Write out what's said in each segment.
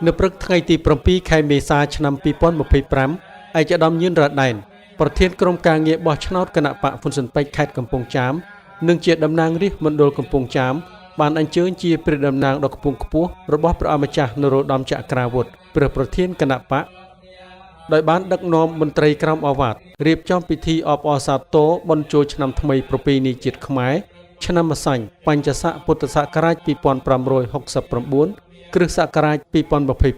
នៅព្រឹកថ្ងៃទី7ខែមេសាឆ្នាំ2025ឯកឧត្តមញឿនរ៉ាដែនប្រធានក្រុមការងារបោះឆ្នោតគណបក្សហ៊ុនស៊ិនប៉ិចខេត្តកំពង់ចាមនិងជាតំណាងរាស្ត្រមណ្ឌលកំពង់ចាមបានអញ្ជើញជាព្រះតំណាងដ៏ខ្ពង់ខ្ពស់របស់ព្រះអម្ចាស់នរោត្តមចក្រាវុធព្រះប្រធានគណបក្សដោយបានដឹកនាំមន្ត្រីក្រោមឱវាទរៀបចំពិធីអបអរសាទរបុណ្យចូលឆ្នាំថ្មីប្រពៃណីជាតិខ្មែរឆ្នាំម្សាញ់បញ្ចស័កពុទ្ធសករាជ2569គ្រិស្តសករាជ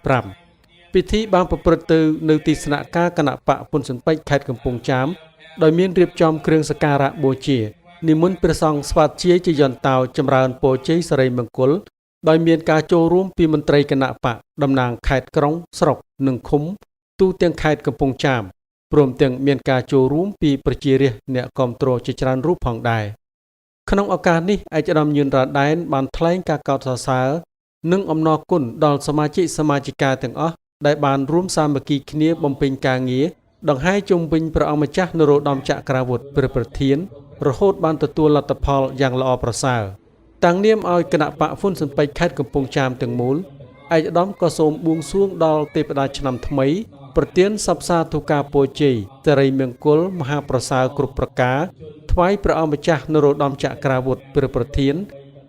2025ពិធីបានប្រព្រឹត្តទៅនៅទីស្នាក់ការគណបក្សហ៊ុនស៊ិនប៉ិចខេត្តកំពង់ចាមដោយមានរៀបចំគ្រឿងសក្ការៈបូជានិមន្តព្រះសង្ឃស្វាធ្យាយជាយន្តោចម្រើនពរជ័យសិរីមង្គលដោយមានការចូលរួមពីមន្ត្រីគណបក្សតំណាងខេត្តក្រុងស្រុកនិងឃុំទូទាំងខេត្តកំពង់ចាមព្រមទាំងមានការចូលរួមពីប្រជារាស្ត្រអ្នកគាំទ្រជាច្រើនរូបផងដែរក្នុងឱកាសនេះឯកឧត្តមញឿនរ៉ាដែនបានថ្លែងការកោតសរសើរនិងអំណរគុណដល់សមាជិកសមាជិកាទាំងអស់ដែលបានរួមសាមគ្គីគ្នាបំពេញការងារដង្ហែជុំវិញព្រះអង្គម្ចាស់នរោត្តមចក្រាវុធព្រះប្រធានរហូតបានទទួលលទ្ធផលយ៉ាងល្អប្រសើរតាំងនាមឲ្យគណបក្សហ៊ុនស៊ិនប៉ិចខេត្តកំពង់ចាមទាំងមូលឯកឧត្តមក៏សូមបួងសួងដល់ទេពតាឆ្នាំថ្មីប្រទានសព្ទសាធុការពរជ័យសិរីមង្គលមហាប្រសើរគ្រប់ប្រការថ្វាយព្រះអង្គម្ចាស់នរោត្តមចក្រាវុធព្រះប្រធាន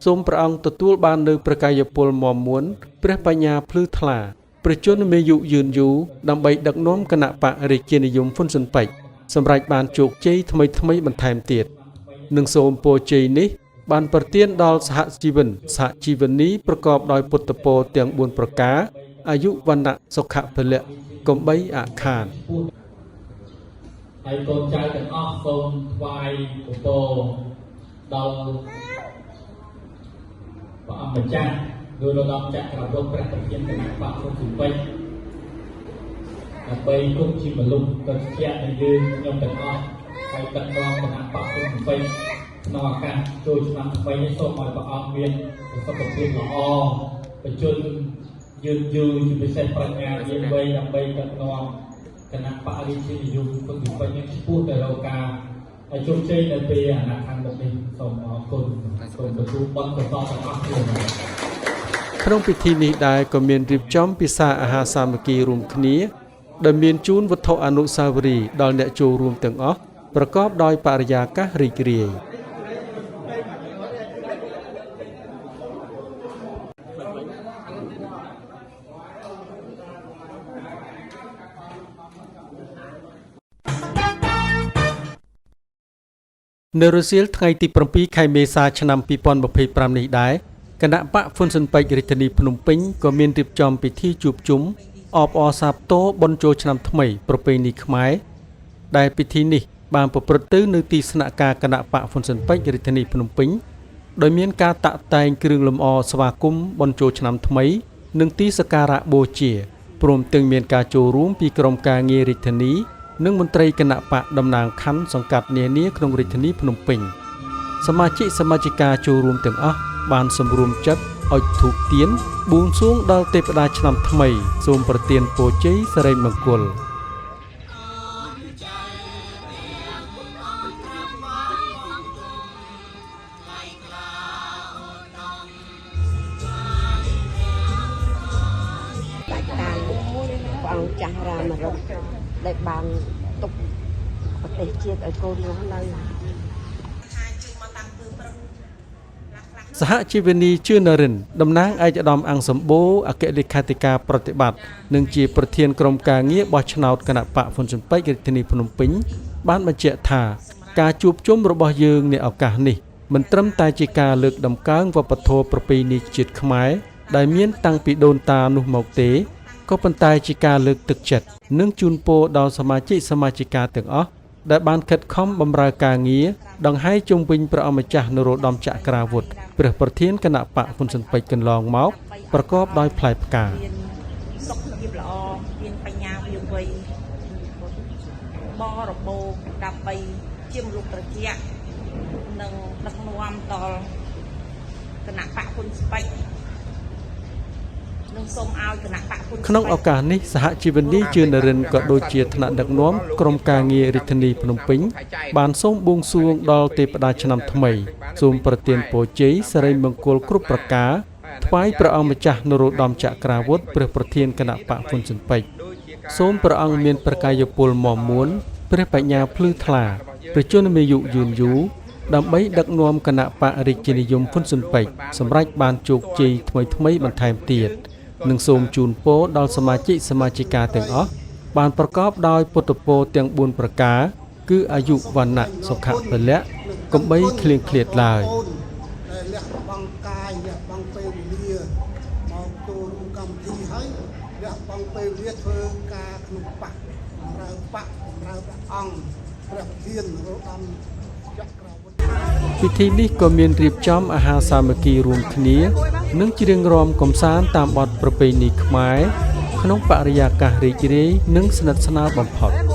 សូមព្រះអង្គទទួលបាននូវព្រះកាយពលមាំមួនព្រះបញ្ញាភ្លឺថ្លាព្រះជន្មាយុយឺនយូរដើម្បីដឹកនាំគណបក្សរាជានិយមហ៊ុនស៊ិនប៉ិចសម្រេចបានជោគជ័យថ្មីថ្មីបន្ថែមទៀតនិងសូមពរជ័យនេះបានប្រទានដល់សហជីវិនសហជីវនីប្រកបដោយពុទ្ធពរទាំង4ប្រការអាយុវណ្ណៈសុខៈពលៈកុំបីអាខាន ហើយកូនចៅទាំងអស់សូមថ្វាយពពរដល់ព្រះអង្គម្ចាស់នរោត្តមចក្រវុឌ្ឍព្រះប្រធានគណបក្សហ៊ុនស៊ិនប៉ិចដើម្បីគុំជាមនុស្សដ៏ជាក់នៃយើងខ្ញុំទាំងអស់ហើយដឹកនាំគណបក្សហ៊ុនស៊ិនប៉ិចក្នុងឱកាសចូលឆ្នាំថ្មីនេះសូមឲ្យព្រះអង្គមានសុខភាពល្អបញ្ជនយឺនយូរជាពិសេសប្រាជ្ញាយាងវៃដើម្បីដឹកនាំគណបក្សរាជានិយមហ៊ុនស៊ិនប៉ិចនេះឆ្ពោះទៅរកការឲ្យជោគជ័យនៅពេលអនាគតខាងមុខនេះសូមអរគុណសូមទទួលបុណ្យកុសលទាំងអស់គ្នា ក្នុងពិធីនេះដែរក៏មានរៀបចំពិសាអាហារសាមគ្គីរួមគ្នាដែលមានជូនវត្ថុអនុស្សាវរីយ៍ដល់អ្នកចូលរួមទាំងអស់ប្រកបដោយបរិយាកាសរីករាយនៅរសៀលថ្ងៃទី7ខែមេសាឆ្នាំ2025នេះដែរគណបក្សហ៊ុនស៊ិនប៉ិចរាជធានីភ្នំពេញក៏មានរៀបចំពិធីជួបជុំអបអរសាទរបុណ្យចូលឆ្នាំថ្មីប្រពៃណីខ្មែរដែលពិធីនេះបានប្រព្រឹត្តទៅនៅទីស្នាក់ការគណបក្សហ៊ុនស៊ិនប៉ិចរាជធានីភ្នំពេញដោយមានការតាក់តែងគ្រឿងលម្អស្វាគមន៍បុណ្យចូលឆ្នាំថ្មីនិងទីសក្ការៈបូជាព្រមទាំងមានការចូលរួមពីក្រុមការងាររាជធានីនិងមន្ត្រីគណបក្សតំណាងខណ្ឌសង្កាត់នានាក្នុងរាជធានីភ្នំពេញសមាជិកសមាជិកាចូលរួមទាំងអស់បានសម្រួមចិត្តអុជធូបទៀនបួងសួងដល់ទេពតាឆ្នាំថ្មីសូមប្រទានពរជ័យសិរីមង្គល ដាច់តាព្រះអង្គចាស់រាមរុកដែលបានទុកប្រទេសជាតិឲ្យកូនរស់នៅ សហជីវនីជឿនរិនតំណាងឯកឧត្តមអង្គសម្បូរអគ្គលេខាធិការប្រតិបត្តិនិងជាប្រធានក្រុមការងារបោះឆ្នោតគណបក្សហ៊ុនស៊ិនប៉ិចរាជធានីភ្នំពេញបានបញ្ជាក់ថាការជួបជុំរបស់យើងនាឱកាសនេះមិនត្រឹមតែជាការលើកតម្កើងវប្បធម៌ប្រពៃណីជាតិខ្មែរដែលមានតាំងពីដូនតានោះមកទេក៏ប៉ុន្តែជាការលើកទឹកចិត្តនិងជូនពរដល់សមាជិកសមាជិកាទាំងអស់ដែលបានខិតខំបម្រើការងារដង្ហែជុំវិញព្រះអម្ចាស់នរោត្តមចក្រាវុធព្រះប្រធានគណបក្សហ៊ុនស៊ិនប៉ិចកន្លងមកប្រកបដោយផ្លែផ្កា មានសុខភាពល្អមានបញ្ញាវាវៃបរបោដើម្បីជាមនុស្សត្រជាក់និងដឹកនាំដល់គណបក្សហ៊ុនស្ពេចនិងសូមឲ្យគណបក្សហ៊ុន ក្នុងឱកាសនេះសហជីវនីជឿនរិនក៏ដូចជាថ្នាក់ដឹកនាំក្រុមការងាររាជធានីភ្នំពេញបានសូមបួងសួងដល់ទេពតាឆ្នាំថ្មីសូមប្រទានពរជ័យសិរីមង្គលគ្រប់ប្រការ ថ្វាយព្រះអង្គម្ចាស់នរោត្តមចក្រាវុធព្រះប្រធានគណបក្សហ៊្វុនស៊ិនប៉ិចសូមព្រះអង្គមានប្រកាយពលមាំមួនព្រះបញ្ញាភ្លឺថ្លាព្រះជន្មាយុយឺនយូរដើម្បីដឹកនាំគណបក្សរាជានិយមហ៊្វុនស៊ិនប៉ិចសម្រេចបានជោគជ័យថ្មីៗបន្ថែមទៀតនិងសូមជូនពរដល់សមាជិកសមាជិកាទាំងអស់បានប្រកបដោយពុទ្ធពរទាំង4ប្រការ គឺអាយុវណ្ណៈសុខៈពលៈកុំបីឃ្លៀងឃ្លាតឡើយ ដែលលះបង់កាយលះបង់ពេលវេលាមកចូលរួមកម្មវិធីហើយលះបង់ពេលវេលាធ្វើការក្នុងបក្សបម្រើបក្សបម្រើព្រះអង្គព្រះប្រធាននរោត្តមចក្រាវុធ ពិធីនេះក៏មានរៀបចំអាហារសាមគ្គីរួមគ្នា និងច្រៀងរាំកម្សាន្តតាមបទប្រពៃណីខ្មែរក្នុងបរិយាកាសរីករាយនិងស្និទ្ធស្នាលបំផុត។